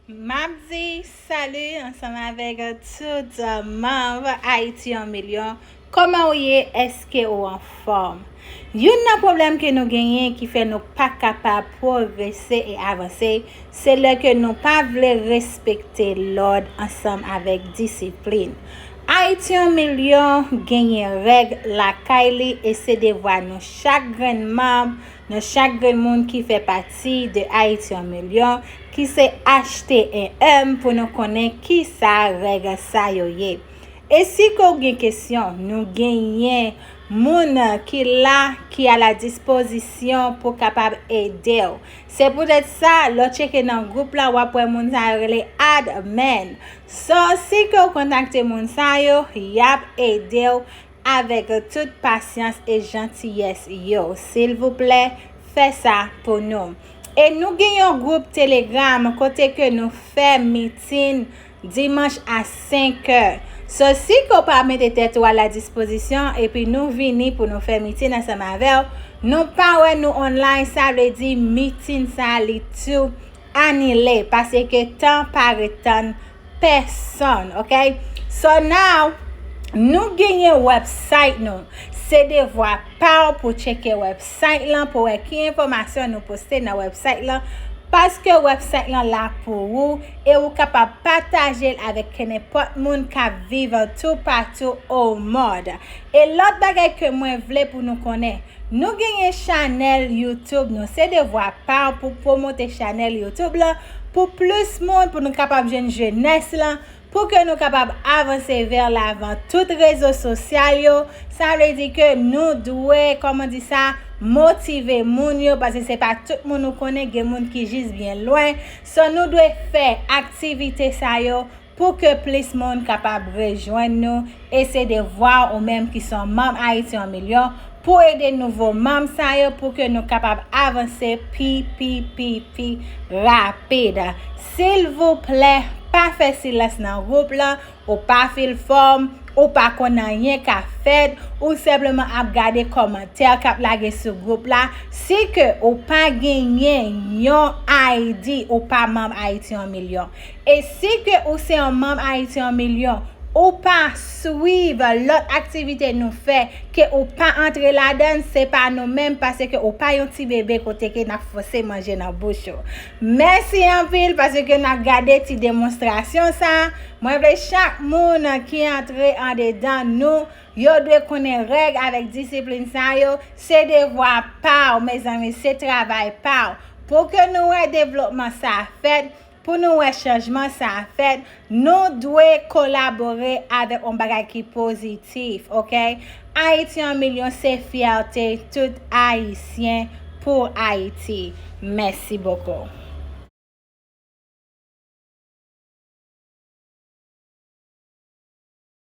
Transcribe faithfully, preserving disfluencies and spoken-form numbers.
M ap di sali ansanm avèk tout manm Ayiti yon milyon. Kòman ou ye? Èske ou anfòm? Youn nan pwoblèm ke nou genyen ki fè nou pa kapab pwogrese e avanse, se lè ke nou pa vle respekte lòd ansanm avèk disiplin. Ayiti yon milyon genyen règ lakay li e se devwa nou chak grenn manm, nou chak grenn moun ki fè pati de Ayiti yon milyon, ki se H T M, pou nou konnen kisa règ sa yo ye. E si ke w gen kesyon, nou genyen moun ki la, ki a la dispozisyon pou kapab ede w. Se poutèt sa, lè w tcheke nan gwoup la, w ap wè moun sa yo rele admin. So, si ke w kontakte moun sa yo, y ap ede w avèk tout pasyans e jantiyès yo. Silvouplè, fè sa pou nou. E nou gen yon gwoup Telegram kote ke nou fè mitin dimanch a senk è. So, si ke w pa mete tèt ou a la dispozisyon epi nou vini pou nou fè mitin ansanm avè w, nou pa wè nou online, sa vle di mitin sa li tou anile, paske tan pa ret tann pèsonn, ok? So now, nou genyen website nou. Se devwa pa w pou tcheke website lan, pou wè ki enfòmasyon nou poste nan website lan, paske website lan la pou ou e ou kapab pataje l avèk kenenpòt moun k ap viv toupatou o mond. E lòt bagay ke mwen vle pou nou konnen, nou genyen chanèl YouTube nou. Se devwa pa w pou pwomote chanèl YouTube lan pou plis moun, pou nou kapab jwenn jenès lan, pou ke nou kapab avanse vè lavan. Tout rezo sosyal yo, sa vle di ke nou dwe, kòman di sa, motive moun yo, paske se pa tout moun ou konnen, gen moun ki jis byen lwen. So, nou dwe fè aktivite sa yo pou ke plis moun kapab rejwenn nou, e se devwa ou menm ki se yon manm Ayiti yon milyon pou ede nouvo manm sa yo pou ke nou kapab avanse pi, pi, pi, pi rapid. Silvouplè, pa fè silans nan gwoup lan, ou pa fil fòm, ou pa konn anyen k ap fèt, ou senpleman ap gade kòmantè k ap lage sou gwoup la. Si ke ou pa genyen yon I D, ou pa manm Ayiti yon milyon. E si ke ou se yon manm Ayiti yon milyon, ou pa swiv lòt aktivite nou fè, ke ou pa antre ladan l, se pa nou menm, paske ou pa yon ti bebe kote ke n ap fòse manje nan bouch ou. Mèsi anpil paske n ap gade ti demonstrasyon sa. Mwen vle chak moun ki antre andedan nou, yo dwe konnen règ avèk disiplin sa yo. Se devwa pa w, mezanmi, se travay pa w. Pou ke nou wè devlopman sa fèt, pou nou wè chanjman sa fèt, nou dwe kolabore avèk yon bagay ki pozitif, ok? Ayiti an milyon se fyète tout Ayisyen pou Ayiti. Mèsi bokou.